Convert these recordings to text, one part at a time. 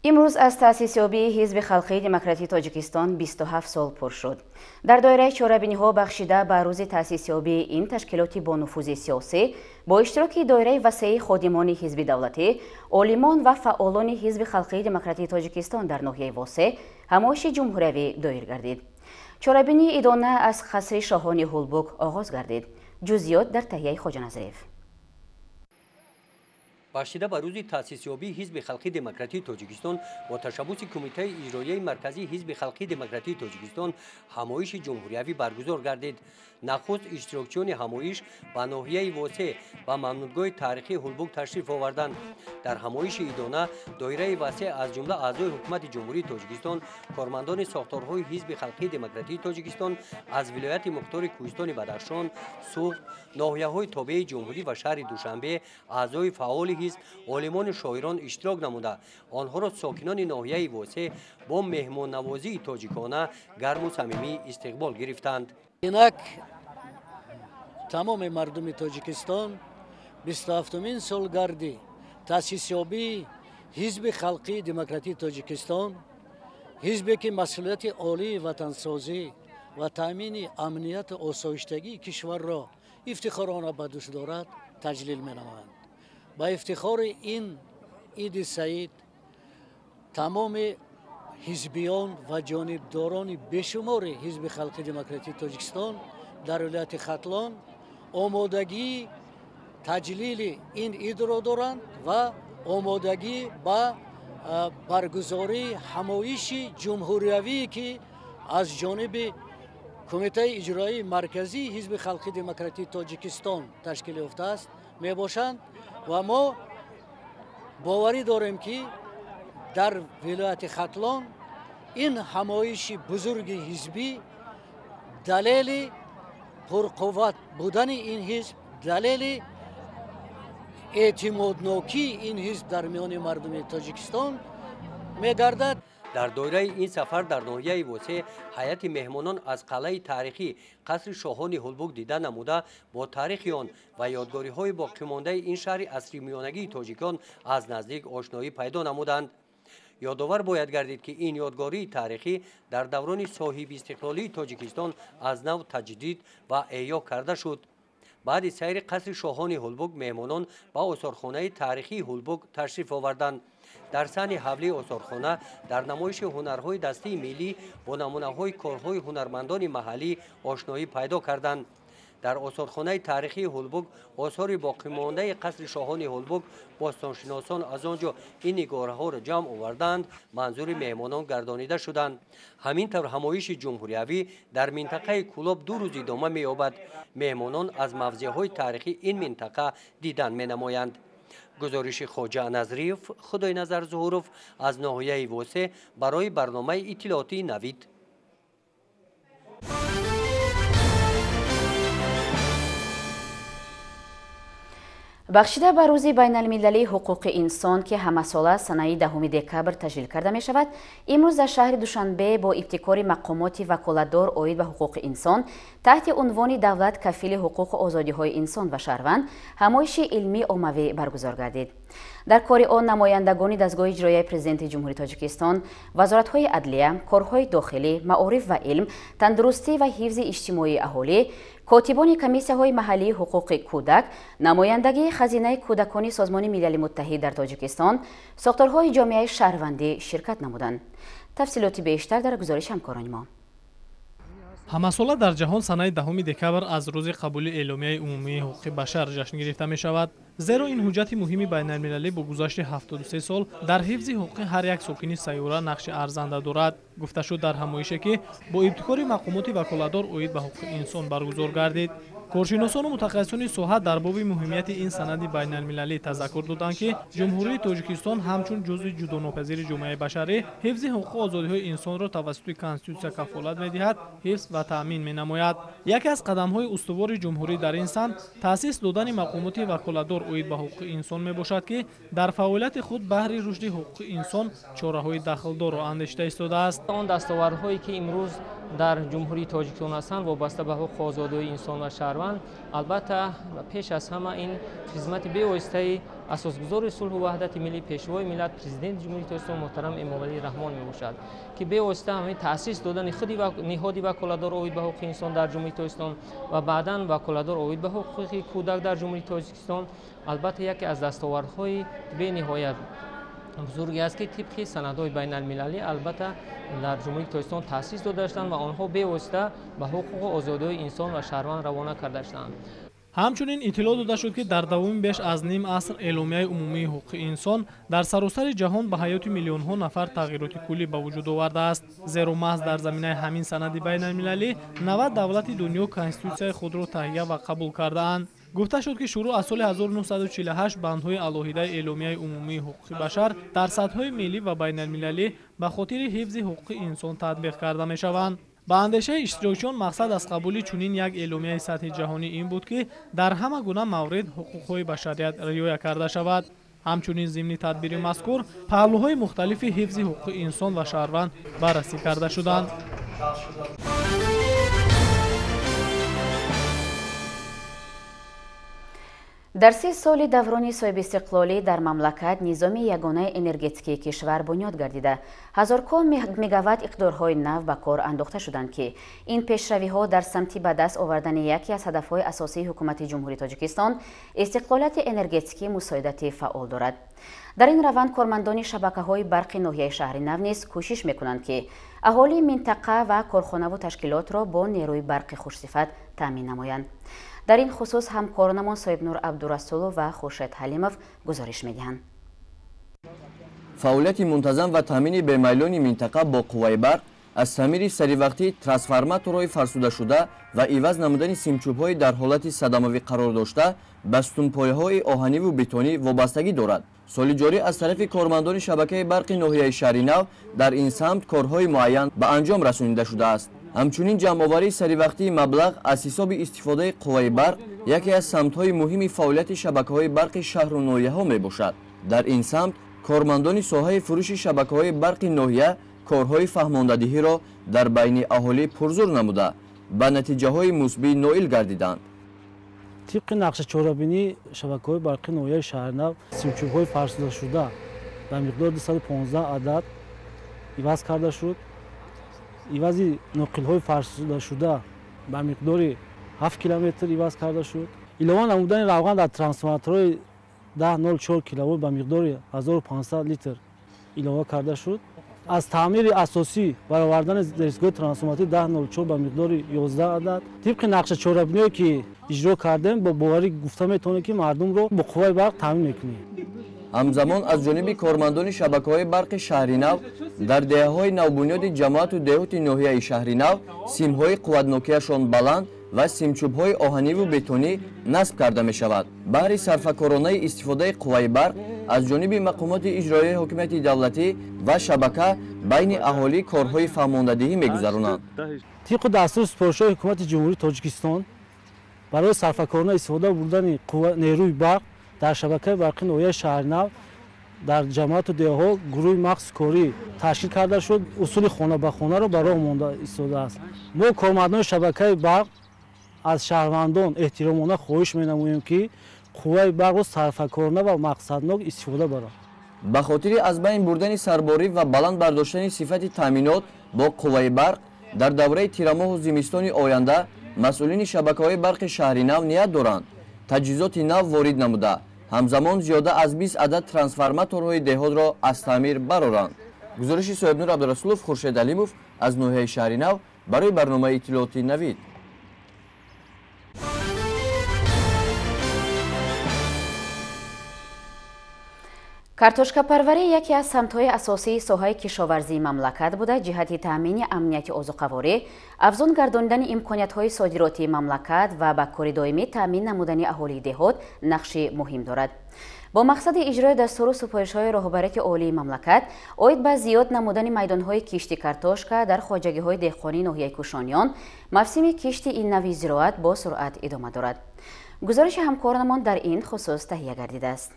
Имрӯз аз таъсисёбии Ҳизби халқии демократии Тоҷикистон 27 сол пур шуд. Дар доираи чорабиниҳо бахшида ба рӯзи таъсисёбии ин ташкилоти бонуфузи сиёсӣ бо иштироки доираи васеи ходимони ҳизби давлатӣ, олимон ва фаъолони Ҳизби халқии демократии Тоҷикистон дар ноҳияи Восеъ ҳамоиши ҷумҳуриявӣ доир гардид. Чорабинии идона аз қасри шоҳони Ҳулбук оғоз гардид. Ҷузъиёт дар таҳияи Хоҷаназриев. Бахшида ба рӯзи таъсисёбии Ҳизби халқии демократии Тоҷикистон бо ташаббуси Кумитаи иҷроияи марказии Ҳизби халқии демократии Тоҷикистон ҳамоиши ҷумҳуриявӣ баргузор гардид. Нахуст иштирокчиёни ҳамоиш ба ноҳияи Восеъ ба мамнудгоҳи таърихии Ҳулбук ташриф оварданд. Дар ҳамоиши идона доираи васеъ аз ҷумла аъзои ҳукумати Ҷумҳурии Тоҷикистон, кормандони сохторҳои Ҳизби халқии демократии Тоҷикистон аз вилояти мухтори Кӯҳистони Бадахшон, Суғд, ноҳияҳои тобеи ҷумҳурӣ ва шаҳри Душанбе, аъзои фаъоли ҳизб, олимону шоирон иштирок намуда. Онҳоро сокинони ноҳияи Восеъ бо меҳмоннавозии тоҷикона гарму самимӣ истиқбол гирифтанд. Инак тамоми мардуми Тоҷикистон 27-умин солгарди таъсисёбии Ҳизби халқии демократии Тоҷикистон, ҳизбе ки масъулияти олии ватансозӣ ва таъмини амнияту осоиштагии кишварро ифтихорона ба дӯст дорад, таҷлил менамоянд. Ба ифтихори ин иди саид тамоми ҳизбиён ва ҷонибдорони бешумори Ҳизби халқии демократии Тоҷикистон дар вилояти Хатлон омодагии таҷлили ин идро доранд ва омодагӣ ба баргузории ҳамоиши ҷумҳуриявие ки аз ҷониби Кумитаи иҷроии марказии Ҳизби халқии демократии Тоҷикистон ташкил ёфтааст мебошанд ва мо боварӣ дорем ки дар вилояти Хатлон ин ҳамоиши бузурги ҳизбӣ далели пурқувват будани ин ҳизб, далели эътимоднокии ин ҳизб дар миёни мардуми Тоҷикистон мегардад. Дар доираи ин сафар дар ноҳияи Восеъ ҳайати меҳмонон аз қалъаи таърихӣ қасри шоҳони Ҳулбук дида намуда бо таърихи он ва ёдгориҳои боқимондаи ин шаҳри асри миёнагии тоҷикон аз наздик ошноӣ пайдо намуданд. Ёдовар бояд гардид ки ин ёдгории таърихӣ дар даврони соҳибистиқлолии Тоҷикистон аз нав таҷдид ва эҳё карда шуд. Баъди сайри қасри шоҳони Ҳулбук меҳмонон ба осорхонаи таърихии Ҳулбук ташриф оварданд. Дар саҳни ҳавлии осорхона дар намоиши ҳунарҳои дастии миллӣ бо намунаҳои корҳои ҳунармандони маҳаллӣ ошноӣ пайдо карданд. Дар осорхонаи таърихии Ҳулбук осори боқимондаи қасри шоҳони Ҳулбук бостоншиносон аз он ҷо ин нигораҳоро ҷамъ оварданд, манзури меҳмонон гардонида шуданд. Ҳамин тавр ҳамоиши ҷумҳуриявӣ дар минтақаи Кӯлоб 2 рӯз идома меёбад. Меҳмонон аз мавзеъҳои таърихии ин минтақа дидан менамоянд. Гузориши Хоҷа Назриев, Худойназар Зуҳуров аз ноҳияи Восеъ барои барномаи иттилоотии Навид. Бахшида ба рӯзи байналмилалии ҳуқуқи инсон, ки ҳамасола санаи 10 декабр таҷлил карда мешавад, имрӯз дар шаҳри Душанбе бо ибтикори мақомоти ваколатдор оид ба ҳуқуқи инсон таҳти унвони давлат кафили ҳуқуқу озодиҳои инсон ва шаҳрванд ҳамоиши илмии оммавӣ баргузор гардид. Дар кори он намояндагони дастгоҳи иҷроияи Президенти Ҷумҳурии Тоҷикистон, вазоратҳои адлия, корҳои дохилӣ, маориф ва илм, тандурустӣ ва ҳифзи иҷтимоии аҳолӣ, котибони комиссияҳои маҳаллии ҳуқуқи кӯдак, намояндагии хазинаи кӯдакони Созмони Милали Муттаҳид дар Тоҷикистон, сохторҳои ҷомеаи шаҳрвандӣ ширкат намуданд. Тафсилоти бештар дар гузориши ҳамкорони мо. Ҳамасола дар ҷаҳон санаи 10 декабр аз рӯзи қабули эъломияи умумии ҳуқуқи башар ҷашн гирифта мешавад. Зеро ин ҳуҷҷати муҳими байналмилалӣ бо гузашти 73 сол дар ҳифзи ҳуқуқи ҳар як сокини сайёра нақши арзанда дорад. Гуфта шуд дар ҳамоише ки бо ибтикори мақомоти ваколатдор оид ба ҳуқуқи инсон баргузор гардид. Коршиносону мутахассисони соҳа дар боби муҳимияти ин санади байналмилалӣ тазаккур доданд, ки Ҷумҳурии Тоҷикистон ҳамчун ҷузъи ҷудонопазири ҷомеаи башарӣ ҳифзи ҳуқуқу озодиҳои инсонро тавассути конститутсия кафолат медиҳад, ҳифз ва таъмин менамояд. Яке аз қадамҳои устувори ҷумҳурӣ дар ин самт таъсис додани мақомоти ваколатдор оид ба ҳуқуқи инсон мебошад, ки дар фаъолияти худ баҳри рушди ҳуқуқи инсон чораҳои дахлдорро андешида истодааст. Он дастовардҳое ки имрӯз дар Ҷумҳурии Тоҷикистон ҳастанд вобаста ба ҳуқуқу озодиҳои инсон ва шаҳрванд шаванд, албатта пеш аз ҳама ин хизмати бевоситаи асосгузори сулҳу ваҳдати миллӣ, пешвои миллат, президенти Ҷумҳурии Тоҷикистон муҳтарам Эмомалӣ Раҳмон мебошад, ки бевосита ҳамин таъсис додани худи ниҳоди ваколатдор оид ба ҳуқуқи инсон дар Ҷумҳурии Тоҷикистон ва баъдан ваколатдор оид ба ҳуқуқи кӯдак дар Ҷумҳурии Тоҷикистон албатта яке аз дастовардҳои бениҳоят бузурге аст, ки тибқи санадҳои байналмилалӣ албатта дар Ҷумҳурии Тоҷикистон таъсис дода шуданд ва онҳо бевосита ба ҳуқуқу озодиҳои инсон ва шаҳрванд равона карда шуданд. Ҳамчунин иттилоъ дода шуд, ки дар давоми беш аз ним аср Эъломияи умумии ҳуқуқи инсон дар саросари ҷаҳон ба ҳаёти миллионҳо нафар тағйироти куллӣ ба вуҷуд овардааст. Зеро маҳз дар заминаи ҳамин санади байналмилалӣ 90 давлати дунё конститутсияи худро таҳия ва қабул кардаанд. Гуфта шуд, ки шурӯъ аз соли 1948 бандҳои алоҳидаи Эъломияи умумии ҳуқуқи башар дар сатҳҳои миллӣ ва байналмилалӣ ба хотири ҳифзи ҳуқуқи инсон татбиқ карда мешаванд. Ба андешаи иштирокчиён, мақсад аз қабули чунин як эъломияи сатҳи ҷаҳонӣ ин буд, ки дар ҳама гуна маврид ҳуқуқҳои башарият риоя карда шавад. Ҳамчунин зимни тадбири мазкур паҳлӯҳои мухталифи ҳифзи ҳуқуқи инсон ва шаҳрванд баррасӣ карда шуданд. Дар 3 соли даврони соҳибистиқлолӣ дар мамлакат низоми ягонаи энергетикии кишвар бунёд гардида, ҳазорҳо мегаватт иқтидорҳои нав ба кор андохта шуданд, ки ин пешравиҳо дар самти ба даст овардани яке аз ҳадафҳои асосии ҳукумати Ҷумҳурии Тоҷикистон истиқлолияти энергетикӣ мусоидати фаъол дорад. Дар ин раванд кормандони шабакаҳои барқи ноҳияи шаҳри нав низ кӯшиш мекунанд, ки аҳолии минтақа ва корхонаву ташкилотро бо нерӯи барқи хушсифат таъмин намоянд. Дар ин хусус ҳамкоронамон Соҳибнур Абдурасулов ва Хуршед Ҳалимов гузориш медиҳанд. Фаъолияти мунтазам ва таъмини бемайлони минтақа бо қувваи барқ аз таъмири саривақтии трансформаторҳои фарсудашуда ва иваз намудани симчӯбҳои дар ҳолати садамавӣ қарор дошта ба сутунпояҳои оҳаниву бетонӣ вобастагӣ дорад. Соли ҷорӣ аз тарафи кормандони шабакаи барқи ноҳияи шаҳри нав дар ин самт корҳои муайян ба анҷом расонида шудааст. Ҳамчунин ҷамъоварии саривақтии маблағ аз ҳисоби истифодаи қувваи барқ яке аз самтҳои муҳими фаъолияти шабакаҳои барқи шаҳру ноҳияҳо мебошад. Дар ин самт кормандони соҳаи фурӯши шабакаҳои барқи ноҳия корҳои фаҳмондадиҳиро дар байни аҳолӣ пурзур намуда, ба натиҷаҳои мусбӣ ноил гардиданд. Тибқи нақшачорабинии шабакаҳои барқи ноҳияи шаҳринав симчӯбҳои фарсудашуда ба миқдори 215 адад иваз карда шуд. Ивази ноқилҳои фарсудашуда ба миқдори 7 километр иваз карда шуд. Илова намудани равған дар трансформаторҳои 10,04 киловолт ба миқдори 1500 литр илова карда шуд. Аз таъмири асосӣ баровардани зерстгоҳи трансформаторӣ 10,04 ба миқдори 11 адад. Тибқи нақшачорабиниҳое ки иҷро кардем, бо боварӣ гуфта метавонем, ки мардумро бо қувваи барқ таъмин мекунем. Ҳамзамон аз ҷониби кормандони шабакаҳои барқи шаҳри нав дар деҳаҳои навбунёди ҷамоату деҳоти ноҳияи шаҳри нав симҳои қувватнокиашон баланд ва симчӯбҳои оҳаниву бетонӣ насб карда мешавад. Баҳри сарфакоронаи истифодаи қувваи барқ аз ҷониби мақомоти иҷроияи ҳокимияти давлатӣ ва шабака байни аҳолӣ корҳои фаҳмондадиҳӣ мегузаронанд. Тибқи дастури супоришҳои ҳукумати Ҷумҳурии Тоҷикистон барои сарфакорона истифода бурдани нерӯи барқ дар шабакаи барқи ноҳияи шаҳринав дар ҷамоату деҳаҳо гурӯҳи махсуси корӣ ташкил карда шуд. Усули хона ба хонаро ба роҳ монда истодааст. Мо кормандони шабакаи барқ аз шаҳрвандон эҳтиромона хоҳиш менамоем, ки қувваи барқро сарфакорона ва мақсаднок истифода баранд. Ба хотири аз байн бурдани сарборӣ ва баланд бардоштани сифати таъминот бо қувваи барқ дар давраи тирамоҳу зимистони оянда масъулини шабакаҳои барқи шаҳри нав ният доранд таҷҳизоти нав ворид намуда, ҳамзамон зиёда аз 20 адад трансформаторҳои деҳотро аз таъмир бароранд. Гузориши Соҳибнур Абдурасулов, Хуршед Алимов аз ноҳияи шаҳри нав барои барномаи иттилоотии Навид. Картошкапарварӣ яке аз самтҳои асосии соҳаи кишоварзии мамлакат буда, ҷиҳати таъмини амнияти озуқаворӣ, афзун гардонидани имкониятҳои содиротии мамлакат ва ба кори доимӣ таъмин намудани аҳолии деҳот нақши муҳим дорад. Бо мақсади иҷрои дастуру супоришҳои роҳбарияти олии мамлакат оид ба зиёд намудани майдонҳои кишти картошка дар хоҷагиҳои деҳқонии ноҳияи Кушониён, мавсими кишти ин нави зироат бо суръат идома дорад. Гузориши ҳамкоронамон дар ин хусус таҳия гардидааст.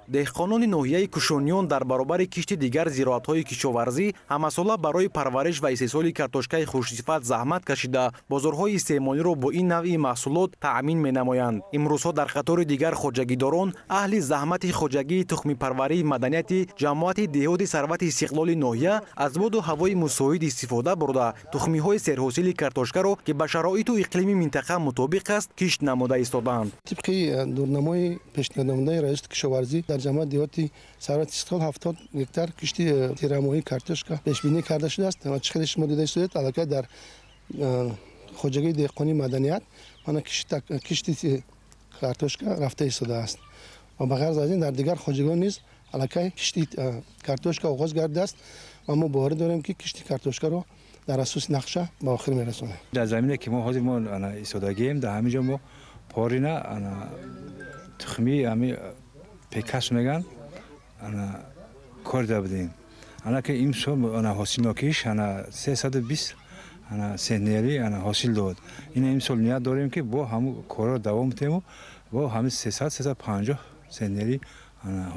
Деҳқонони ноҳияи Кушониён дар баробари кишти дигар зироатҳои кишоварзӣ ҳамасола барои парвариш ва истеҳсоли картошкаи хушсифат заҳмат кашида, бозорҳои истеъмолиро бо ин навъи маҳсулот таъмин менамоянд. Имрӯзҳо дар қатори дигар хоҷагидорон аҳли заҳмати хоҷагии тухмипарварии маданияти ҷамоати деҳоти Сарвати Истиқлоли ноҳия аз боду ҳавои мусоид истифода бурда, тухмиҳои серҳосили картошкаро, ки ба шароиту иқлими минтақа мутобиқ аст, кишт намуда истодаанд. Тибқи дурнамои пешниҳоднамудаи раёсати кишоварзӣ дар ҷамоати деҳоти Сарвати Истиқлол 70 гектар кишти тирамоҳии картошка пешбинӣ карда шудааст. Ва чӣ хеле шумо дида истодаед, аллакай дар хоҷагии деҳқонии маданият мана кишти картошка рафта истодааст. Ва ба ғайр аз ин дар дигар хоҷагиҳо низ аллакай кишти картошка оғоз гардидааст ва мо боварӣ дорем, ки кишти картошкаро дар асоси нақша ба охир мерасонем. Дар замине ки мо ҳозир мо истодагием, дар ҳамин ҷо мо порина тухмии ҳами пекас меган корида будем. Ана ки имсол ҳосилнокиш 320 сентнери ҳосил дод. Ина имсол ният дорем, ки бо ҳамун корро давом диҳему бо ҳамин 300-350 сентнери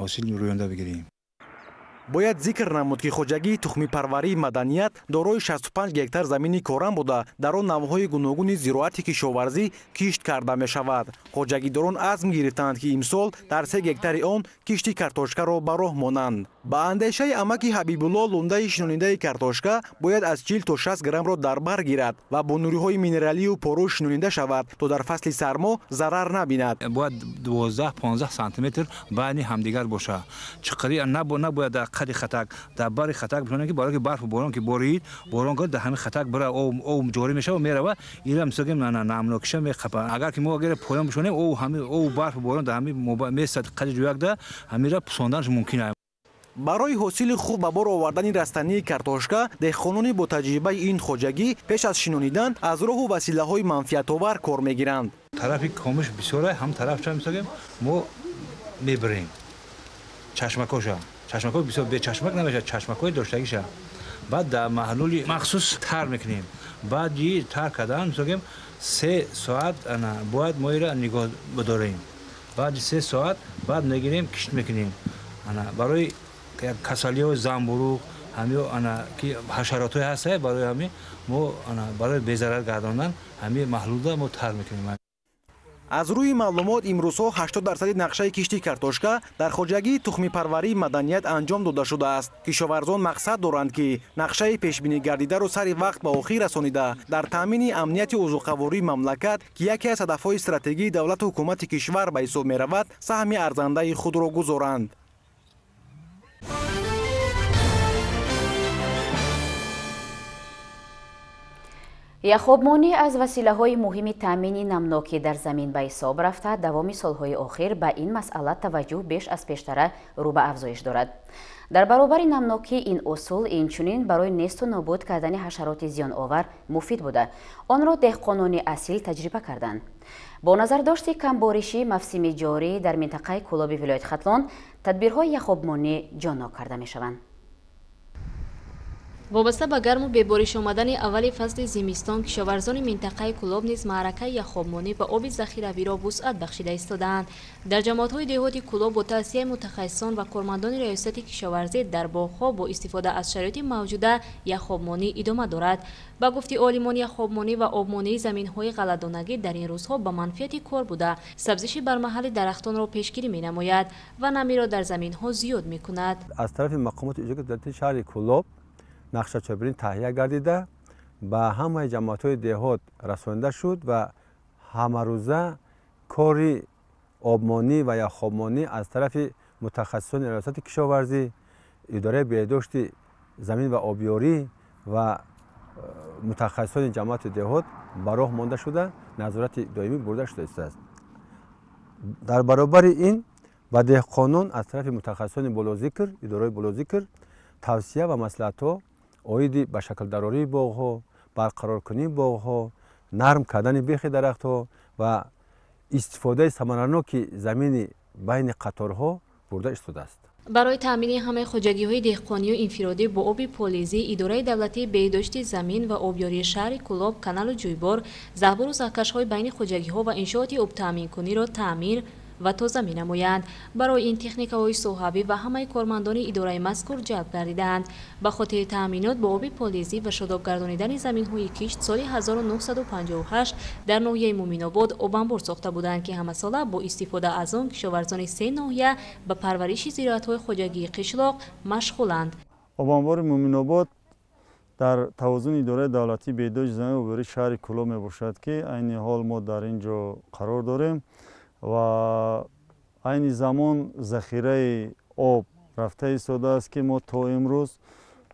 ҳосил рӯёнда бигирем. Бояд зикр намуд, ки хоҷагии тухмипарварии маданият дорои 65 гектар замини корам буда, дар он навъҳои гуногуни зироати кишоварзӣ кишт карда мешавад. Хоҷагидорон азм гирифтанд, ки имсол дар 3 гектари он кишти картошкаро ба роҳ монанд. Ба андешаи амаки Ҳабибулло, лундаи шинонидаи картошка бояд аз 40 то 60 граммро дар бар гирад ва бо нуриҳои минералию порӯ шинонида шавад, то дар фасли сармо зарар набинад. Бояд 12-15 сантиметр байни ҳамдигар бошад. Чиқари набояд дар қади хатак, дар бари хатак бишонем, ки барои ки барфу борон ки борид, борон кард, дар ҳамин хатак бира об ҷорӣ мешава, мерава, ира мисоги намнокиша меқапа. Агар ки мо агар поён бишонем, об ҳамин об барфу борон дар ҳамин месад қади ҷӯякда ҳамира пусонданаш мумкин аст. Барои ҳосили хуб ба бор овардани растании картошка деҳқонони бо таҷрибаи ин хоҷагӣ пеш аз шинонидан аз роҳу василаҳои манфиатовар кор мегиранд. Тарафи комиш бисёра, ҳам тарафча мисогем мо мебирем чашмакоша. Чашмакҳо бисёр бечашмак намешавад, чашмакҳои доштагиша. Баъд дар маҳлули махсус тар мекунем. Баъди тар кардан мисогем 3 соат бояд мо ира нигоҳ бидорем. Баъди 3 соат баъд мегирем, кишт мекунем. Барои касалиҳои замбуруғ, ҳамиё ки ҳашаротҳое ҳастанд, барои ҳами мо барои безарар гардондан ҳами маҳлулда мо тар мекунем. Аз рӯи маълумот имрӯзҳо 80% нақшаи кишти картошка дар хоҷагии тухмипарварии маданият анҷом дода шудааст. Кишоварзон мақсад доранд, ки нақшаи пешбинигардидаро сари вақт ба охир расонида, дар таъмини амнияти озуқавории мамлакат, ки яке аз ҳадафҳои стратегии давлату ҳукумати кишвар ба ҳисоб меравад, саҳми арзандаи худро гузоранд. Яхобмонӣ аз василаҳои муҳими таъмини намнокӣ дар замин ба ҳисоб рафта, давоми солҳои охир ба ин масъала таваҷҷӯҳ беш аз пештара рӯ ба афзоиш дорад. Дар баробари намнокӣ ин усул инчунин барои несту нобуд кардани ҳашароти зиёновар муфид буда, онро деҳқонони асил таҷриба карданд. Бо назардошти камбориши мавсими ҷорӣ дар минтақаи Кӯлоби вилояти Хатлон тадбирҳои яхобмонӣ ҷоннок карда мешаванд. Вобаста ба гарму бебориш омадани аввали фасли зимистон, кишоварзони минтақаи Кӯлоб низ маъракаи яхобмонӣ ва оби захиравиро вусъат бахшида истодаанд. Дар ҷамоатҳои деҳоти Кӯлоб бо тавсияи мутахассисон ва кормандони раёсати кишоварзӣ дар боғҳо бо истифода аз шароити мавҷуда яхобмонӣ идома дорад. Ба гуфти олимон, яхобмонӣ ва обмонии заминҳои ғалладонагӣ дар ин рӯзҳо ба манфиати кор буда, сабзиши бармаҳали дарахтонро пешгирӣ менамояд ва намиро дар заминҳо зиёд мекунад. Аз тарафи мақомоти иҷроияи давлатии шаҳри Кӯлоб нақшачорабинӣ таҳия гардида, ба ҳамаи ҷамоатҳои деҳот расонида шуд ва ҳамарӯза кори обмонӣ ва яхобмонӣ аз тарафи мутахассисони раёсати кишоварзӣ, идораи беҳдошти замин ва обёрӣ ва мутахассисони ҷамоати деҳот ба роҳ монда шуда, назорати доимӣ бурда шуда истодааст. Дар баробари ин ба деҳқонон аз тарафи мутахассисони болозикр, идораи болозикр тавсия ва маслиҳатҳо оиди ба шаклдарории боғҳо, барқароркунии боғҳо, нарм кардани бехи дарахтҳо ва истифодаи самараноки замини байни қаторҳо бурда истодааст. Барои таъмини ҳамаи хоҷагиҳои деҳқонию инфиродӣ бо оби полизӣ, идораи давлатии беҳдошти замин ва обёрии шаҳри Кӯлоб, каналу ҷӯйбор, заҳбуру заҳкашҳои байни хоҷагиҳо ва иншооти обтаъминкуниро таъмир ва тоза менамоянд. Барои ин техникаҳои соҳавӣ ва ҳамаи кормандони идораи мазкур ҷалб гардидаанд. Ба хотири таъминот бо оби полезӣ ва шодоб гардонидани заминҳои кишт соли 1958 дар ноҳияи Муминобод обанбор сохта буданд, ки ҳамасола бо истифода аз он кишоварзони се ноҳия ба парвариши зироатҳои хоҷагии қишлоқ машғуланд. Обанбори Муминобод дар тавозуни идораи давлатии беҳдошти замин ва обёрии шаҳри Кӯлоб мебошад, ки айни ҳол мо дар ин ҷо қарор дорем ва айни замон захираи об рафта истодааст, ки мо то имрӯз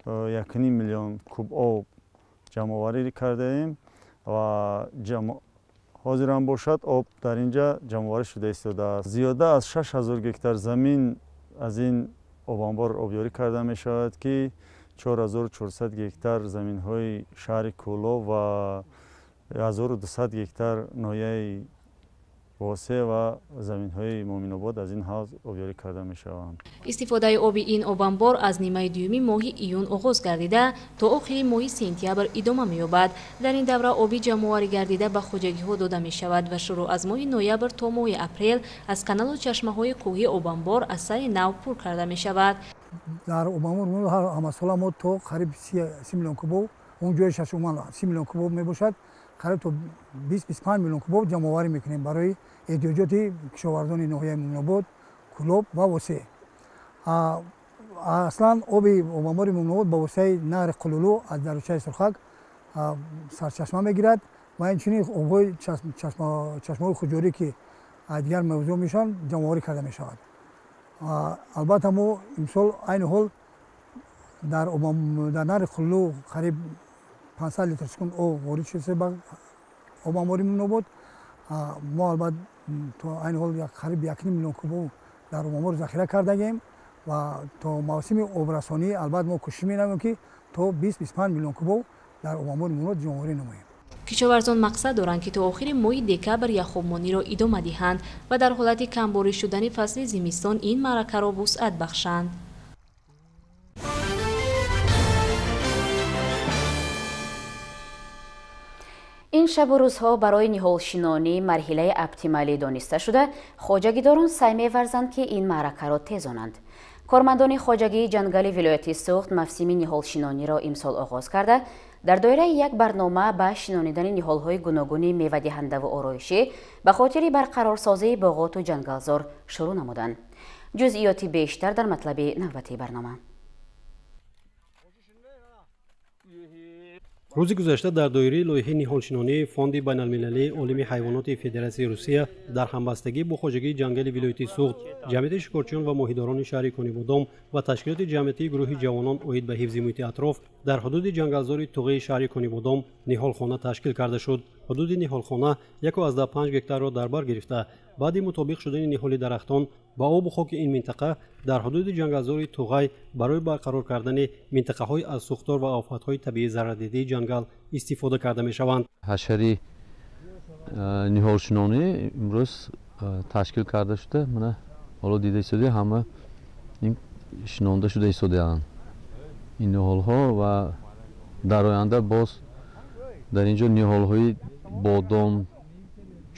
1,5 миллион куб об ҷамъоварӣ кардаем ва ҳозирам бошад об дар ин ҷа ҷамъоварӣ шуда истодааст. Зиёда аз 6000 гектар замин аз ин обанбор обёрӣ карда мешавад, ки 4400 гектар заминҳои шаҳри Кӯлоб ва 1200 гектар ноҳияи Восе ва заминҳои Муминобод аз ин ҳавз обёрӣ карда мешаванд. Истифодаи оби ин обанбор аз нимаи дуюми моҳи июн оғоз гардида то охири моҳи сентябр идома меёбад. Дар ин давра оби ҷамъоварӣ гардида ба хоҷагиҳо дода мешавад ва шурӯъ аз моҳи ноябр то моҳи апрел аз каналу чашмаҳои кӯҳи обанбор аз сари нав пур карда мешавад. Дар обанбор ҳамасола мо то қариб 30 миллион куб об, он ҷои шашуман 30 миллион куб об мебошад, қариб то 20-25 миллион куб об ҷамъоварӣ мекунем барои эҳтиёҷоти кишоварзони ноҳияи Муминобод, Кӯлоб ва Восе. Аслан оби обанбори Муминобод ба воситаи наҳри Қулулу аз дарёчаи Сурхак сарчашма мегирад ва инчунин обҳои чашмаҳои хуҷорӣ, ки аз дигар мавзӯъ мешаванд, ҷамъоварӣ карда мешавад. Албатта мо имсол айни ҳол дар наҳри Қулулу қариб 500 литр секунд об ворид шуда ба обанбори Муминобод. Мо албатта то айни ҳол қариб 1,5 миллион куб об дар обанбор захира кардагем ва то мавсими обрасонӣ албатта мо кӯшиш менамоем, ки то 20-25 миллион куб об дар обанбори Муминобод ҷамъоварӣ намоем. Кишоварзон мақсад доранд, ки то охири моҳи декабр яхобмониро идома диҳанд ва дар ҳолати камбориш шудани фасли зимистон ин маъракаро вусъат бахшанд. Ин шабу рӯзҳо барои ниҳолшинонӣ марҳилаи оптималӣ дониста шуда, хоҷагидорон саъй меварзанд, ки ин маъракаро тезонанд. Кормандони хоҷагии ҷангали вилояти Суғд мавсими ниҳолшинониро имсол оғоз карда, дар доираи як барнома ба шинонидани ниҳолҳои гуногуни мевадиҳандаву ороишӣ ба хотири барқарорсозии боғоту ҷангалзор шурӯъ намуданд. Ҷузъиёти бештар дар матлаби навбатии барнома. Рӯзи гузашта дар доираи лоиҳаи ниҳолшинонии Фонди байналмилалии олими ҳайвоноти Федератсияи Русия дар ҳамбастагӣ бо хоҷагии ҷангали вилояти Суғд, ҷамъияти шикорчиён ва моҳидорони шаҳри Конибодом ва ташкилоти ҷамъиятии гурӯҳи ҷавонон оид ба ҳифзи муҳити атроф дар ҳудуди ҷангалзори Туғии шаҳри Конибодом ниҳолхона ташкил карда шуд. Ҳудуди ниҳолхона 1,5 гектарро дар бар гирифта, баъди мутобиқ шудани ниҳоли дарахтон ба обу хоки ин минтақа дар ҳудуди ҷангалзори Туғай барои барқарор кардани минтақаҳои аз сӯхтор ва офатҳои табиӣ зарардидаи ҷангал истифода карда мешаванд. Ҳашари ниҳолшинонӣ имрӯз ташкил карда шуда, мана ҳоло дида истода, ҳама шинонда шуда истодаанд ин ниҳолҳо ва дар оянда боз дар ин ҷо ниҳолҳои бодом,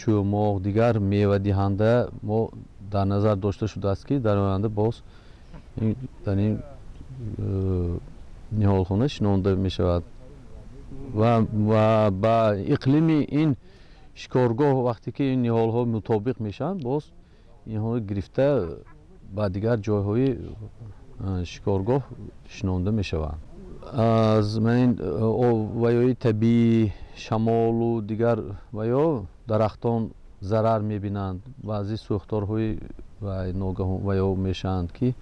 чӯмоқ, дигар мевадиҳанда мо дар назар дошта шудааст, ки дар оянда боз дар ин ниҳолхона шинонда мешавад ва ба иқлими ин шикоргоҳ вақте ки ин ниҳолҳо мутобиқ мешаванд, боз инҳоро гирифта ба дигар ҷойҳои шикоргоҳ шинонда мешаванд. Аз ин ваёи табиӣ, шамолу дигар ваё дарахтон зарар мебинанд. Баъзе сӯхторҳои ногаҳон ваё мешаванд, ки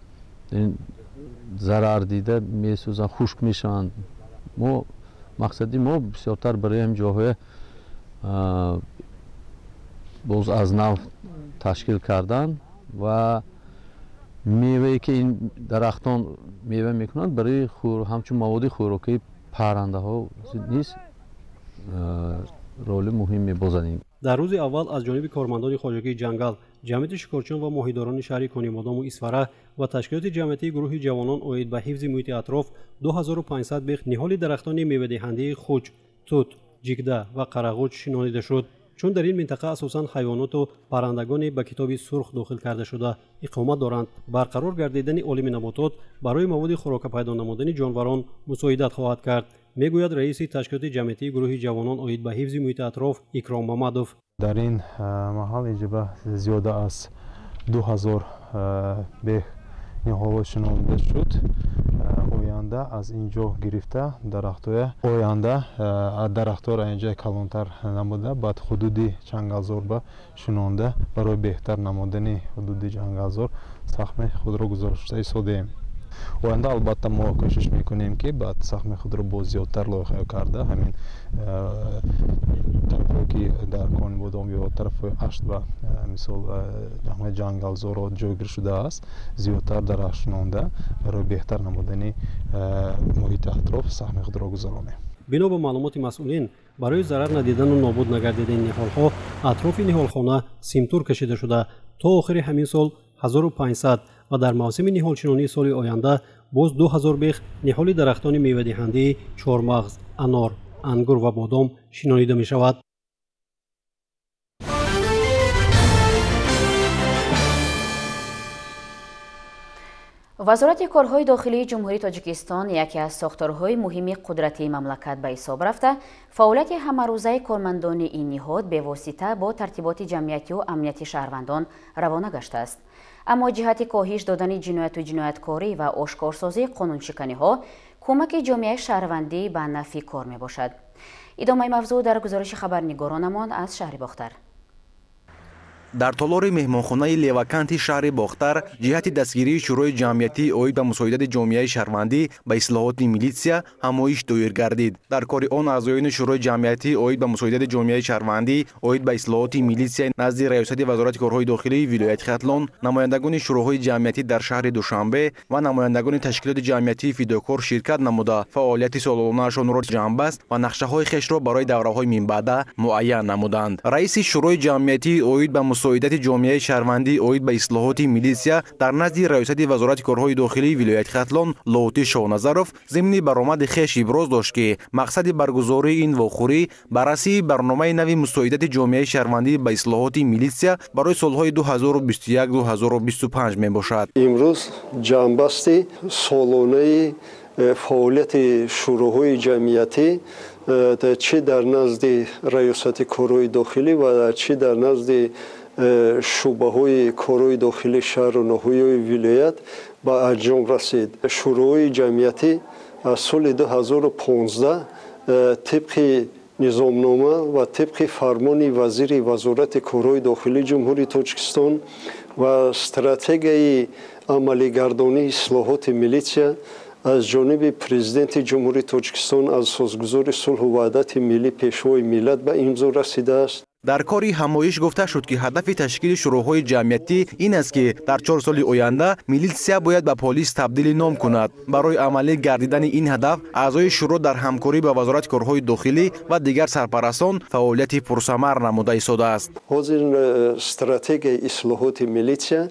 зарар дида месӯзанд, хушк мешаванд. Мо мақсади мо бисёртар барои ҳамин ҷойҳое боз аз нав ташкил кардан ва мевае ки ин дарахтон мева мекунанд, барои ҳамчун маводи хӯрокии паррандаҳо низ роли муҳим мебозанд. Дар рӯзи аввал аз ҷониби кормандони хоҷагии ҷангал, ҷамъияти шикорчиён ва моҳидорони шаҳри Конибодому Исфара ва ташкилоти ҷамъиятии гурӯҳи ҷавонон оид ба ҳифзи муҳити атроф 2500 бех ниҳоли дарахтони мевадиҳандаи хуч, тут, ҷигда ва қарағуч шинонида шуд. Чун дар ин минтақа асосан ҳайвоноту паррандагоне ба китоби сурх дохил карда шуда иқомат доранд, барқарор гардидани олами наботот барои маводи хӯрока пайдо намудани ҷонварон мусоидат хоҳад кард, мегӯяд раиси ташкилоти ҷамъиятии гурӯҳи ҷавонон оид ба ҳифзи муҳити атроф Икром Мамадов. Дар ин маҳал инҷоба зиёда аз 2000 бех ниҳолҳо шинонда шуд. Оянда аз ин ҷо гирифта дарахтоя оянда дарахтҳоро инҷа калонтар намуда, баъд ҳудуди ҷангалзор ба шинонда барои беҳтар намудани ҳудуди ҷангалзор саҳми худро гузошта истодаем. Оянда албатта мо кӯшиш мекунем, ки баъд саҳми худро боз зиёдтар лоиҳа карда, ҳамин тарафҳое ки дар Конибодом ё тарафҳои Ашт ба мисол ҷангалзоро ҷойгир шудааст, зиёдтар дарахт шинонда барои беҳтар намудани муҳити атроф саҳми худро гузаронем. Бино ба маълумоти масъулин, барои зарар надидану нобуд нагардидани ниҳолҳо атрофи ниҳолхона симтур кашида шуда, то охири ҳамин сол 1500 ва дар мавсими ниҳолшинонии соли оянда боз 2000 бех ниҳоли дарахтони мевадиҳандаи чормағз, анор, ангур ва бодом шинонида мешавад. Вазорати корҳои дохилии Ҷумҳурии Тоҷикистон яке аз сохторҳои муҳими қудратии мамлакат ба ҳисоб рафта, фаъолияти ҳамарӯзаи кормандони ин ниҳод бевосита бо тартиботи ҷамъиятию амнияти шаҳрвандон равона гаштааст. Аммо ҷиҳати коҳиш додани ҷинояту ҷинояткорӣ ва ошкорсозии қонуншиканиҳо кӯмаки ҷомеаи шаҳрвандӣ ба нафъи кор мебошад. Идомаи мавзӯъ дар гузориши хабарнигоронамон аз шаҳри Бохтар. Дар толори меҳмонхонаи Леваканти шаҳри Бохтар ҷиҳати дастгирии Шӯрои ҷамъиятӣ оид ба мусоидати ҷомеаи шаҳрвандӣ ба ислоҳоти милитсия ҳамоиш доир гардид. Дар кори он аъзоёни Шӯрои ҷамъиятӣ оид ба мусоидати ҷомеаи шаҳрвандӣ оид ба ислоҳоти милитсия назди Раёсати Вазорати корҳои дохилии вилояти Хатлон, намояндагони шӯроҳои ҷамъиятӣ дар шаҳри Душанбе ва намояндагони ташкилоти ҷамъиятии фидокор ширкат намуда, фаъолияти солонаашонро ҷамъбаст ва нақшаҳои хешро барои давраҳои минбаъда муайян намуданд. Раиси Шӯрои ҷамъиятӣ оид ба мусоидати ҷомеаи шаҳрвандӣ оид ба ислоҳоти милитсия дар назди Раёсати Вазорати корҳои дохилии вилояти Хатлон Лоҳутӣ Шоҳназаров зимни баромади хеш иброз дошт, ки мақсади баргузории ин вохӯрӣ баррасии барномаи нави мусоидати ҷомеаи шаҳрвандӣ ба ислоҳоти милитсия барои солҳои 2021-2025 мебошад. Имрӯз ҷамъбасти солонаи фаъолияти шӯроҳои ҷамъиятӣ чӣ дар назди Раёсати корҳои дохилӣ ва чӣ дар назди шӯъбаҳои корҳои дохилии шаҳру ноҳияҳои вилоят ба анҷом расид. Шӯроҳои ҷамъиятӣ аз соли 2015 тибқи низомнома ва тибқи фармони вазири Вазорати корҳои дохилии Ҷумҳурии Тоҷикистон ва стратегияи амалигардонии ислоҳоти милитсия аз ҷониби Президенти Ҷумҳурии Тоҷикистон, асосгузори сулҳу ваҳдати миллӣ, Пешвои миллат ба имзо расидааст. Дар кори ҳамоиш гуфта шуд, ки ҳадафи ташкили шӯроҳои ҷамъиятӣ ин аст, ки дар 4 соли оянда милитсия бояд ба полис табдили ном кунад. Барои амалӣ гардидани ин ҳадаф аъзои шӯро дар ҳамкорӣ ба Вазорати корҳои дохилӣ ва дигар сарпарастон фаъолияти пурсамар намуда истодааст. Ҳозир стратегияи ислоҳоти милитсия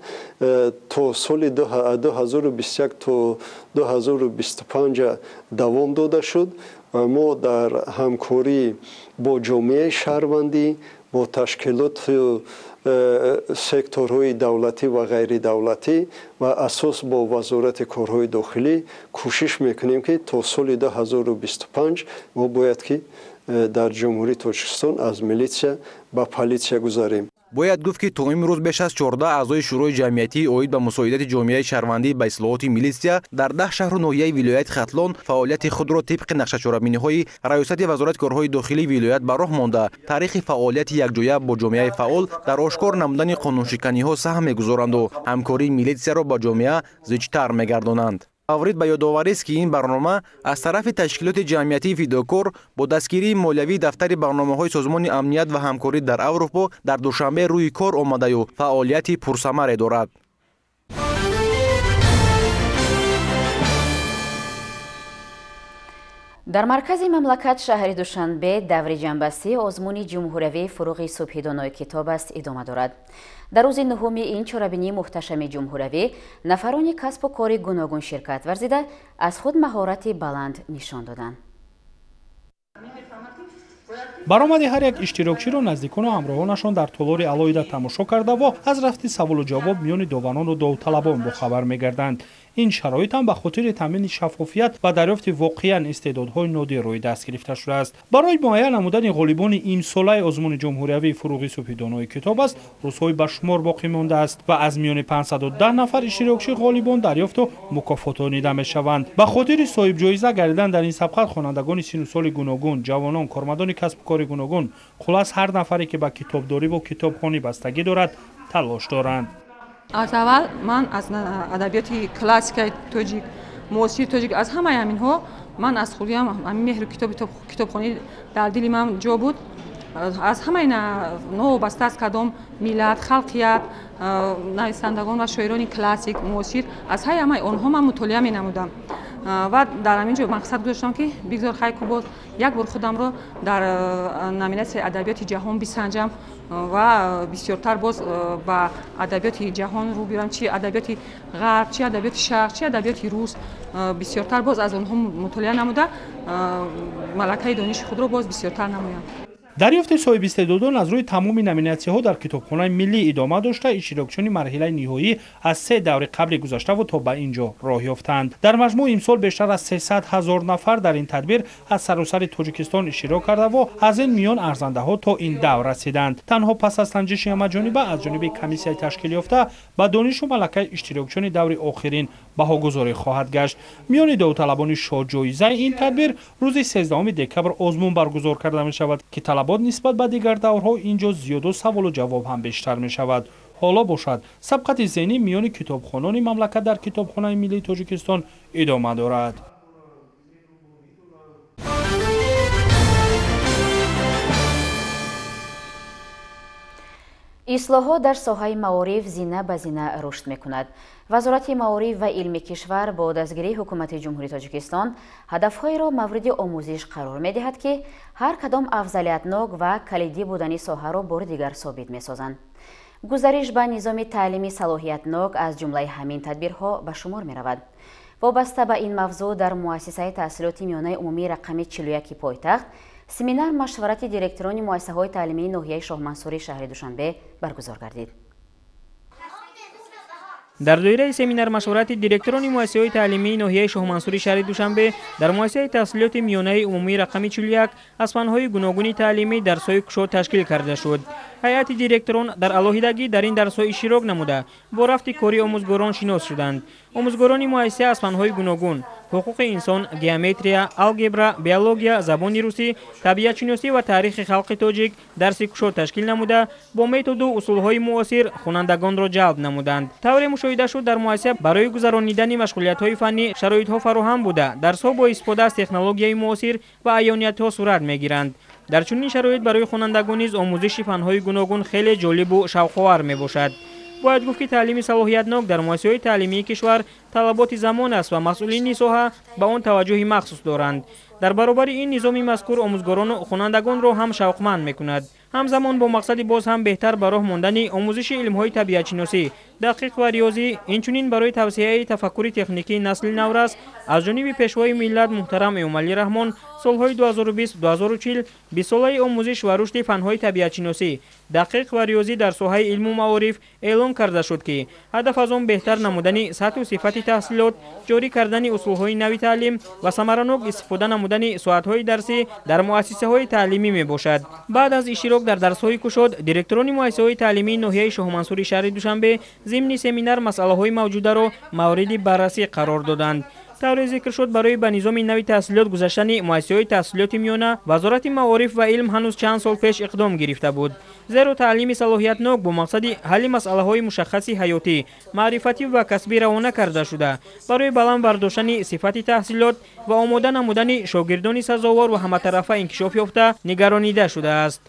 то соли 2021 то 2025 давом дода шуд ва мо дар ҳамкорӣ бо ҷомеаи шаҳрвандӣ, бо ташкилоту секторҳои давлатӣ ва ғайридавлатӣ ва асос бо Вазорати корҳои дохилӣ кӯшиш мекунем, ки то соли 2025 мо бояд ки дар Ҷумҳурии Тоҷикистон аз милитсия ба политсия гузарем. Бояд гуфт, ки то имрӯз беш аз 14 аъзои Шӯрои ҷамъиятӣ оид ба мусоидати ҷомеаи шаҳрвандӣ ба ислоҳоти милитсия дар 10 шаҳру ноҳияи вилояти Хатлон фаъолияти худро тибқи нақшачорабиниҳои Раёсати Вазорати корҳои дохилии вилоят ба роҳ монда, таърихи фаъолияти якҷоя бо ҷомеаи фаъол дар ошкор намудани қонуншиканиҳо саҳм мегузоранду ҳамкории милитсияро ба ҷомеа зичтар мегардонанд. Маврид ба ёдоварист, ки ин барнома аз тарафи ташкилоти ҷамъиятии фидокор бо дастгирии молиявии дафтари барномаҳои Созмони амният ва ҳамкорӣ дар Аврупо дар Душанбе рӯи кор омадаю фаъолияти пурсамаре дорад. Дар маркази мамлакат шаҳри Душанбе даври ҷамъбастии озмуни ҷумҳуриявии фуруғи субҳидонои китоб аст идома дорад. Дар рӯзи нуҳуми ин чорабинии муҳташами ҷумҳуриявӣ нафарони касбу кори гуногун ширкат варзида аз худ маҳорати баланд нишон доданд. Баромади ҳар як иштирокчиро наздикону ҳамроҳонашон дар толори алоҳида тамошо кардаву аз рафти саволу ҷавоб миёни доварону довталабон бохабар мегарданд. Ин шароит ҳам ба хотири таъмини шаффофият ва дарёфти воқеан истеъдодҳои нодир рӯи даст гирифта шудааст. Барои муайян намудани ғолибони имсолаи озмуни ҷумҳуриявии фурӯғи субҳидонои китоб аст, рӯзҳои ба шумор боқӣ мондааст ва аз миёни 510 нафар иштирокчӣ ғолибон дарёфту мукофотонида мешаванд. Ба хотири соҳибҷоиза гардидан дар ин сабқат хонандагони сину соли гуногун, ҷавонон, кормандони касбу кори гуногун, хулас ҳар нафаре ки ба китобдориву китобхонӣ бастагӣ дорад, талош доранд. Аз аввал ман аз адабиёти классикаи тоҷик, муосири тоҷик, аз ҳамаи ҳаминҳо ман аз хурдиам ҳамин меҳру китобхонӣ дар дили ман ҷо буд. Аз ҳамаи новобаста аз кадом миллат, халқият, нависандагон ва шоирони классик, муосир, аз ҳамаи онҳо ман мутолиа менамудам. Ва дар ҳамин ҷо мақсад гузоштам, ки бигзор хайку боз як бор худамро дар номинатсияи адабиёти ҷаҳон бисанҷам ва бисёртар боз ба адабиёти ҷаҳон рӯ биёрам, чи адабиёти ғарб, чи адабиёти шарқ, чи адабиёти рус, бисёртар боз аз онҳо мутолиа намуда малакаи дониши худро боз бисёртар намоям. Дарёфти соҳибистеъдодон аз рӯи тамоми номинатсияҳо дар китобхонаи миллӣ идома дошта, иштирокчиёни марҳилаи ниҳоӣ аз 3 даври қабли гузаштаву то ба ин ҷо роҳ ёфтанд. Дар маҷмӯъ имсол бештар аз 300 ҳазор нафар дар ин тадбир аз саросари Тоҷикистон иштирок кардаву аз ин миён арзандаҳо то ин давр расиданд. Танҳо пас аз санҷиши ҳамаҷониба аз ҷониби комиссияи ташкил ёфта ба донишу малакаи иштирокчиёни даври охирин баҳогузорӣ хоҳад гашт. Миёни довталабони шоҳҷоизаи ин тадбир рӯзи 13 декабр озмун баргузор карда мешавад, ки талабот нисбат ба дигар даврҳо ин ҷо зиёду саволу ҷавоб ҳам бештар мешавад. Ҳоло бошад, сабқати зеҳнӣ миёни китобхонони мамлакат дар Китобхонаи миллии Тоҷикистон идома дорад. Ислоҳот дар соҳаи маориф зина ба зина рушд мекунад. Вазорати маориф ва илми кишвар бо дастгирии ҳукумати Ҷумҳурии Тоҷикистон ҳадафҳоеро мавриди омӯзиш қарор медиҳад, ки ҳар кадом афзалиятнок ва калидӣ будани соҳаро бори дигар собит месозанд. Гузариш ба низоми таълими салоҳиятнок аз ҷумлаи ҳамин тадбирҳо ба шумор меравад. Вобаста ба ин мавзӯъ дар муассисаи таҳсилоти миёнаи умумии рақами 41 пойтахт семинар машварати директорони муассисаҳои таълимии ноҳияи Шоҳмансури шаҳри Душанбе баргузор гардид. Дар доираи семинар машварати директорони муассисаҳои таълимии ноҳияи Шоҳмансури шаҳри Душанбе дар муассисаи таҳсилоти миёнаи умумии рақами 41 аз фанҳои гуногуни таълимӣ дарсҳои кушод ташкил карда шуд. Ҳайати директорон дар алоҳидагӣ дар ин дарсҳо иштирок намуда бо рафти кори омӯзгорон шинос шуданд. Омӯзгорони муассиса аз фанҳои гуногун ҳуқуқи инсон, геометрия, алгебра, биология, забони русӣ, табиатшиносӣ ва таърихи халқи тоҷик дарси кушод ташкил намуда бо методу усулҳои муосир хонандагонро ҷалб намуданд. Тавре мушоҳида шуд, дар муассиса барои гузаронидани машғулиятҳои фаннӣ шароитҳо фароҳам буда, дарсҳо бо истифода аз технологияи муосир ва аёниятҳо сурат мегиранд. Дар чунин шароит барои хонандагон низ омӯзиши фанҳои гуногун хеле ҷолибу шавқовар мебошад. Бояд гуфт, ки таълими салоҳиятнок дар муассисаҳои таълимии кишвар талаботи замон аст ва масъулини соҳа ба он таваҷҷӯҳи махсус доранд. Дар баробари ин низоми мазкур омӯзгорону хонандагонро ҳам шавқманд мекунад. Ҳамзамон бо мақсади боз ҳам беҳтар ба роҳ мондани омӯзиши илмҳои табиатшиносӣ, дақиқ ва риёзӣ, инчунин барои тавсеаи тафаккури техникии насли наврас аз ҷониби пешвои миллат муҳтарам Эмомалӣ Раҳмон солҳои 2020-2040 бистсолаи омӯзиш ва рушди фанҳои табиатшиносӣ, дақиқ ва риёзӣ дар соҳаи илму маориф эълон карда шуд, ки ҳадаф аз он беҳтар намудани сатҳу сифати таҳсилот, ҷорӣ кардани усулҳои нави таълим ва самаранок истифода намудани соатҳои дарсӣ дар муассисаҳои таълимӣ мебошад. Баъд аз иштирок дар дарсҳои кушод, директорони муассисаҳои таълимии ноҳияи Шоҳмансури шаҳри Душанбе зимни семинар масъалаҳои мавҷударо мавриди баррасӣ қарор доданд. Тавре зикр шуд, барои ба низоми нави таҳсилот гузаштани муассисаҳои таҳсилоти миёна Вазорати маориф ва илм ҳанӯз чанд сол пеш иқдом гирифта буд. Зеро таълими салоҳиятнок бо мақсади ҳалли масъалаҳои мушаххаси ҳаётӣ, маърифатӣ ва касбӣ равона карда шуда, барои баланд бардоштани сифати таҳсилот ва омода намудани шогирдони сазовор ва ҳаматарафа инкишоф ёфта нигаронида шудааст.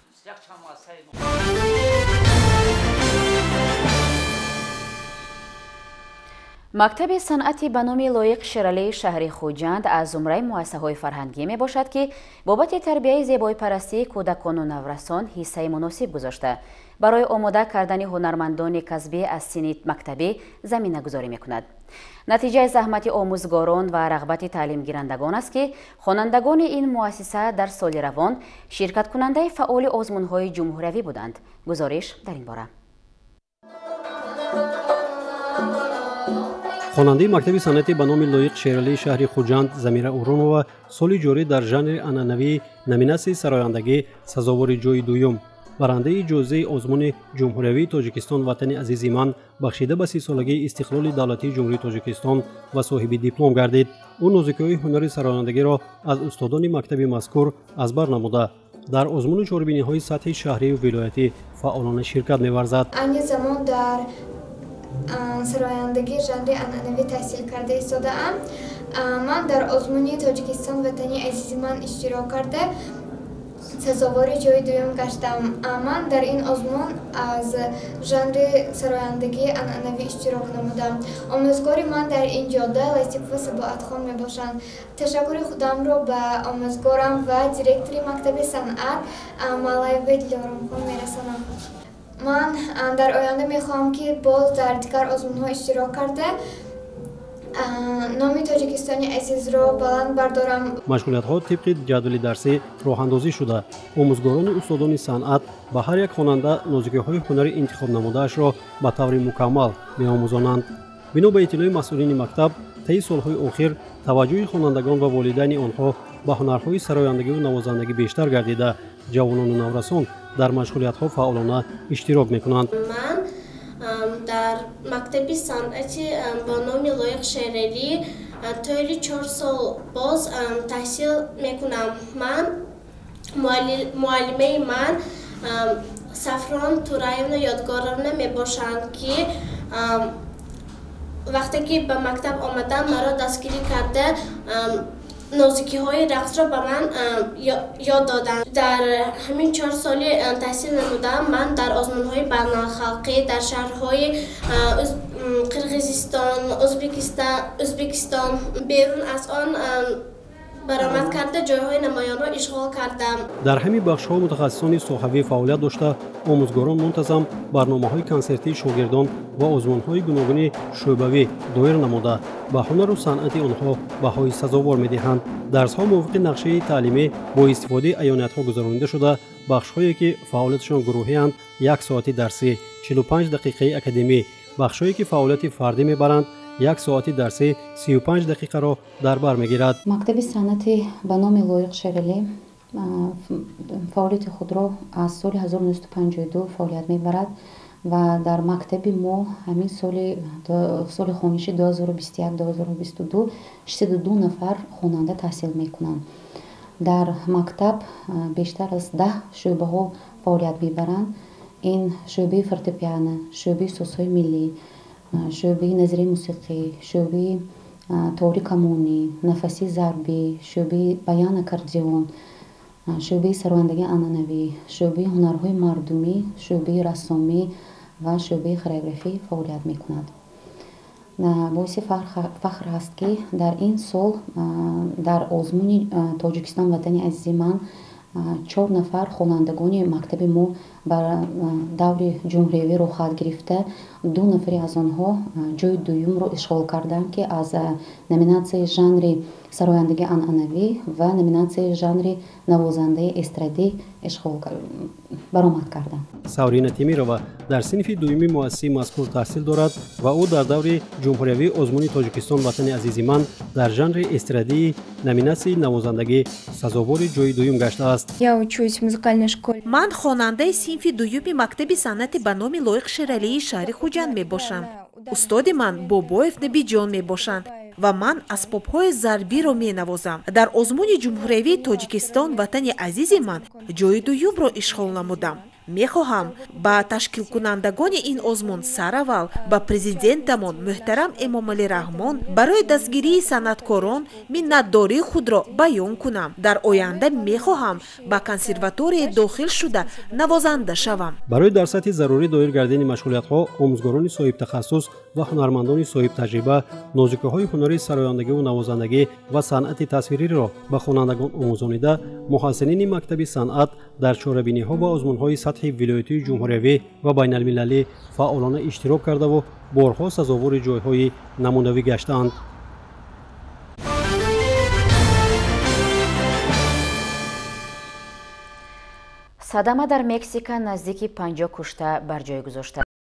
Мактаби санъати ба номи Лоиқ Шералии шаҳри Хуҷанд аз зумраи муассисаҳои фарҳангӣ мебошад, ки бобати тарбияи зебоипарастии кӯдакону наврасон ҳиссаи муносиб гузошта, барои омода кардани ҳунармандони касбӣ аз синни мактабӣ заминагузорӣ мекунад. Натиҷаи заҳмати омӯзгорон ва рағбати таълимгирандагон аст, ки хонандагони ин муассиса дар соли равон ширкаткунандаи фаъоли озмунҳои ҷумҳуриявӣ буданд. Гузориш дар ин бора. Хонандаи мактаби санъатӣ ба номи Лоиқ Шералии шаҳри Хуҷанд Замира Урунова соли ҷорӣ дар жанри анъанавии номинатсияи сарояндагӣ сазовори ҷойи дуюм, барандаи ҷоизаи озмуни ҷумҳуриявии Тоҷикистон «Ватани азизи ман» бахшида ба 30-солагии истиқлоли давлатии Ҷумҳурии Тоҷикистон ва соҳиби диплом гардид. Ӯ нозикиҳои ҳунари сарояндагиро аз устодони мактаби мазкур аз бар намуда, дар озмуну чорабиниҳои сатҳи шаҳрию вилоятӣ фаъолона ширкат меварзад. Айни замон дар сарояндагии жанри анъанавӣ таҳсил карда истодаам. Ман дар озмуни Тоҷикистон «Ватани азизи ман» иштирок карда, сазовори ҷои дуюм гаштам. Ман дар ин озмун аз жанри сарояндагии анъанавӣ иштирок намудам. Омӯзгори ман дар ин ҷода Латипова Сабоатхон мебошанд. Ташаккури худамро ба омӯзгорам ва директори мактаби санъат Малаева Дилоромхон мерасонам. Ман дар оянда мехоҳам, ки боз дар дигар озмунҳо иштирок карда, номи Тоҷикистони азизро баланд бардорам. Машғулиятҳо тибқи ҷадвали дарсӣ роҳандозӣ шуда, омӯзгорону устодони санъат ба ҳар як хонанда нозикиҳои ҳунари интихобнамудаашро ба таври мукаммал меомӯзонанд. Бино ба иттилои масъулини мактаб, таи солҳои охир таваҷҷӯҳи хонандагон ва волидайни онҳо ба ҳунарҳои сарояндагиву навозандагӣ бештар гардида, ҷавонону наврасон дар машғулиятҳо фаъолона иштирок мекунанд. Ман дар мактаби санъати бо номи Лоиқ Шералӣ тӯли 4 сол боз таҳсил мекунам. Ман муаллимаи ман Сафрон Тураевна Ёдгоровна мебошанд, ки вақте ки ба мактаб омадам, маро дастгирӣ карда, нозикиҳои рақсро ба ман ёд доданд. Дар ҳамин 4 соли таҳсил намудам, ман дар озмунҳои байналхалқӣ дар шаҳрҳои Қирғизистон, Ӯзбекистон, берун аз он баромад карда, ҷойҳои намоёнро ишғол кардам. Дар ҳамин бахшҳо мутахассисони соҳавӣ фаъолият дошта, омӯзгорон мунтазам барномаҳои консертии шогирдон ва озмунҳои гуногуни шӯъбавӣ доир намуда, ба ҳунару санъати онҳо баҳои сазовор медиҳанд. Дарсҳо мувофиқи нақшаи таълимӣ бо истифодаи аёниятҳо гузаронида шуда, бахшҳое ки фаъолияташон гурӯҳианд 1 соати дарсӣ, 45 дақиқаи академӣ, бахшҳое ки фаъолияти фардӣ мебаранд 1 соати дарсӣ 35 дақиқаро дар бар мегирад. Мактаби санъати ба номи Лоиқ Шералӣ фаъолияти худро аз соли 1952 фаъолият мебарад ва дар мактаби мо ҳамин соли хониши 2021-2022 62 нафар хонанда таҳсил мекунанд. Дар мактаб бештар аз 10 шӯъбаҳо фаъолият мебаранд. Ин шӯъбаи фортепиано, шӯъбаи созҳои миллӣ, шӯъбаи назарияи мусиқӣ, шӯъбаи тори камонӣ, нафаси зарбӣ, шӯъбаи баян аккордеон, шӯъбаи сарояндагии анъанавӣ, шӯъбаи ҳунарҳои мардумӣ, шӯъбаи рассомӣ ва шӯъбаи хореографӣ фаъолият мекунад. Боиси фахр аст, ки дар ин сол дар озмуни Тоҷикистон «Ватани азизи ман» 4 нафар хонандагони мактаби мо ба даври ҷумҳуриявӣ роҳхат гирифта, 2 нафари аз онҳо ҷойи дуюмро ишғол карданд, ки аз номинатсияи жанри сарояндагии анъанавӣ ва номинатсияи жанри навозандаи эстрадӣ ишғол баромад карданд. Саврина Темирова дар синфи дуюми муассисаи мазкур таҳсил дорад ва ӯ дар даври ҷумҳуриявии озмуни Тоҷикистон «Ватани азизи ман» дар жанри эстрадии номинатсияи навозандагӣ сазовори ҷойи дуюм гаштааст. Я учусь в музыкальной школе. Ман хонандаи синфи дуюми мактаби санъати ба номи Лоиқ Шералии шаҳри Хуҷанд мебошам. Устоди ман Бобоев Набиҷон мебошанд ва ман асбобҳои зарбиро менавозам. Дар озмуни ҷумҳуриявии Тоҷикистон «Ватани азизи ман» ҷойи дуюмро ишғол намудам. Мехоҳам ба ташкилкунандагони ин озмун, сараввал ба президентамон муҳтарам Эмомалӣ Раҳмон барои дастгирии санъаткорон миннатдории худро баён кунам. Дар оянда мехоҳам ба консерватория дохил шуда навозанда шавам. Барои дар сатҳи зарурӣ доир гардидани машғулиятҳо, омӯзгорони соҳибтахассус ва ҳунармандони соҳибтаҷриба нозукиҳои ҳунари сарояндагиву навозандагӣ ва санъати тасвириро ба хонандагон омӯзонида, муҳассилини мактаби санъат дар чорабиниҳо ва озмунҳои сатҳи вилоятию ҷумҳуриявӣ ва байналмилалӣ фаъолона иштирок кардаву борҳо сазовори ҷойҳои намунавӣ гаштаанд. Садама дар Мексика наздики 50 кушта бар ҷой гузошта.